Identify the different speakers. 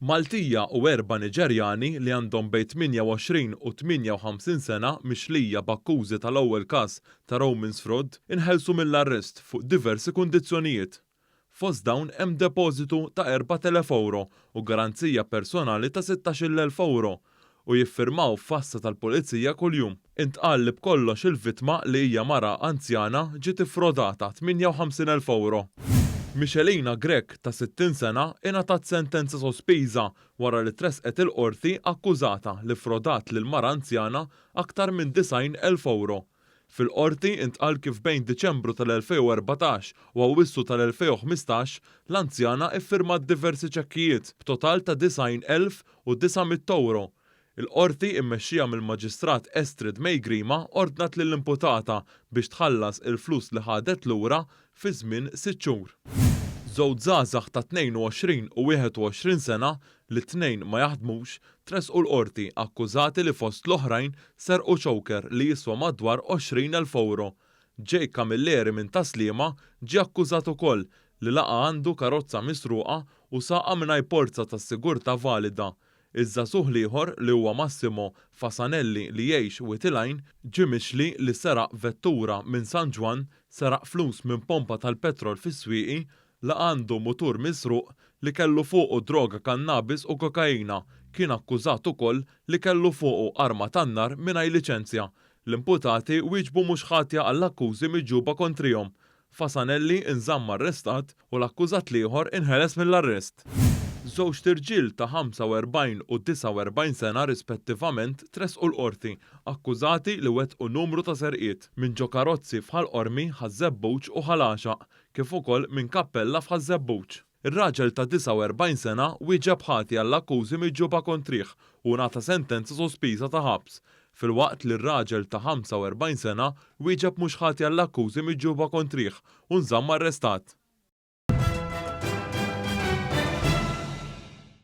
Speaker 1: Maltija u erba' Niġerjani li għandhom bejn 28 u 58 sena mixlija b'akkużi tal-ewwel każ ta' Romans Fraud inħelsu mill-arrest fuq diversi kundizzjonijiet. Fost dawn hemm depożitu ta' 4,000 ewro u garanzija personali ta' 16,000 ewro u jiffirmaw f'għassa tal-Pulizija kuljum. Intqal li b'kollox il-vittma li hija mara anzjana ġiet iffrodata 58,000 ewro. Michelina Grech ta' 60 sena ingħatat sentenza sospiża wara li tressqet il-Qorti akkużata li ffrodat lil mara anzjana aktar minn 90,000 ewro. Fil-Qorti intqal kif bejn Diċembru tal-2014 u Awwissu tal-2015 l-anzjana iffirmat diversi ċekkijiet b'total ta' 90,900 ewro. Il-Qorti immexxija mill-Maġistrat Estrid May Grima ordnat lill-imputata biex tħallas il-flus li ħadet lura fi żmien sitt xhur. Żewġ żgħażagħ ta' 22 u 21 sena li t-tnejn ma jaħdmux tressqu l-Qorti akkużati li fost l-oħrajn serqu choker li jiswa madwar 20,000 ewro. Jake Camilleri minn Tas-Sliema ġie akkużat ukoll li laqa' għandu karozza misruqa u saqha mingħajr polza tas-sigurtà valida. Iż-żagħżugħ l-ieħor, li huwa Massimo Fasanelli li jgħix Wied il-Għajn, ġie mixli li seraq vettura minn San Ġwann, seraq flus minn pompa tal-petrol fis-Swieqi, laqa' għandu mutur misruq li kellu fuqu droga kannabis u kokaina, kien akkużat ukoll li kellu fuqu arma tan-nar mingħajr liċenzja. L-imputati wieġbu mhux ħatja għall-akkużi miġjuba kontrihom. Fasanelli nżamm arrestat u l-akkużat l-ieħor inħeles mill-arrest. Żewġt irġiel ta' 45 u 49 sena rispettivament tressqu l-Qorti akkużati li wettqu numru ta' serqiet minn ġo karozzi f'Ħal Qormi, Ħaż-Żebbuġ u Ħal Għaxaq kif ukoll minn kappella f'Ħaż-Żebbuġ. Ir-raġel ta' 49 sena wieġeb ħati għall-akkużi miġjuba kontrih u ngħata sentenza sospiża ta' ħabs, filwaqt li r-raġel ta' 45 sena wieġeb mhux ħati għall-akkużi miġjuba kontrih u nżamm arrestat.